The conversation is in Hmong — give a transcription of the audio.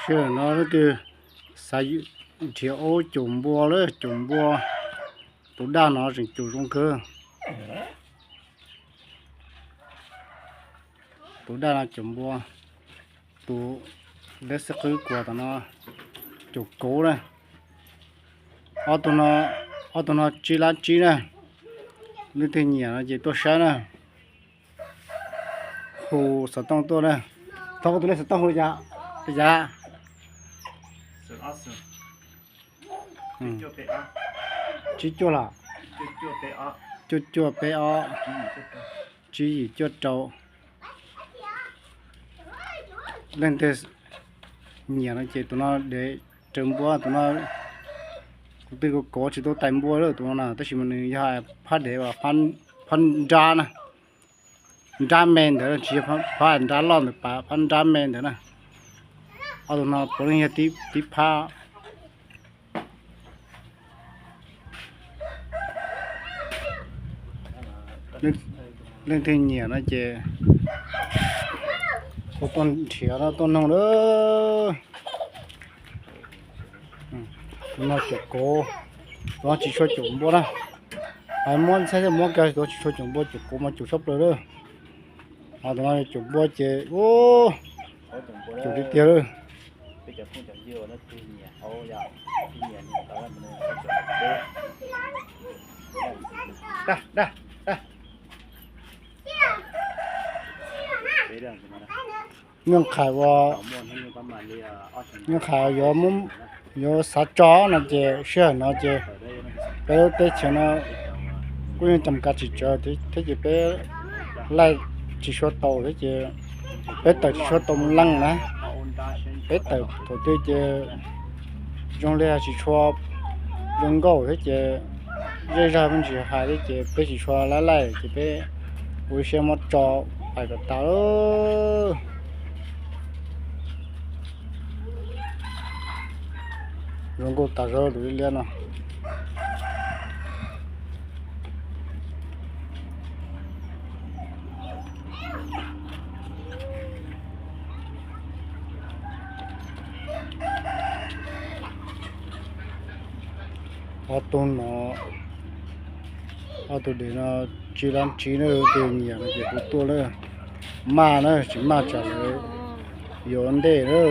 Sij hawm no leej twg xav nrhiav aub caum npua lawm, caum npua, tus daj no tseem caum zoo kawg. Tus daj no caum npua, tus dab xib qwb kuas tom no caum kauv na. Ob tug no tsib lab tsib na. Leej twg nyiam no ces tuaj saib na. Hu xov tooj tuaj na. Thov koj tus lej xov tooj hu li cas? Li cas? Tsib cuaj los? Cuaj cuaj peb ob, tsib yim cuaj rau. Leej twg nyiam no ces tus no dev raws npua, tus no kuv twb kuv kov tsis tau tais npua lawm tus no na, tab sis mas nws yog phab dev, phab nrab na, nrab me ntawd tsis yog phab nrab loj ntawd, phab nrab me ntawd na. Ob tus no puav leej yog tib phab. Leej twg nyiam no ces hu tuaj nrhiav no tuaj noog lawm. Tus no caum kauv, tus no tsis tshua caum npua na. Hais muab ntxhab thiab muab kag, tus no tsis tshua caum npua, caum kauv mas caum tshaj plaws lawm. Ho tus no caum npua ces caum tiag tiag lawm. Nyaj Qhais ua, Nyaj Qhais yuav, yuav xav tso no ces sij hawm no ces peb lub teb chaws no kuj yeej cam kav tsis tsawg thiab ces peb laij tsis sua tau thiab ces peb tawm tsis sua tau mus leej na. Peb tawm thaum twg ces zoo li tsis sua zoo nkauj thiab ces zej zog me ntsis hais thiab ces peb tsis sua laij laij ces peb ua siab muab tso pais kom tas. Zoo nkauj tas zog tus liab liab no. Ob tug no, ob tug dev no tsib lab tsib na, tus nyiam no ces hu tuaj na. Maj na, tsis maj tsam lawv yuav ntej na.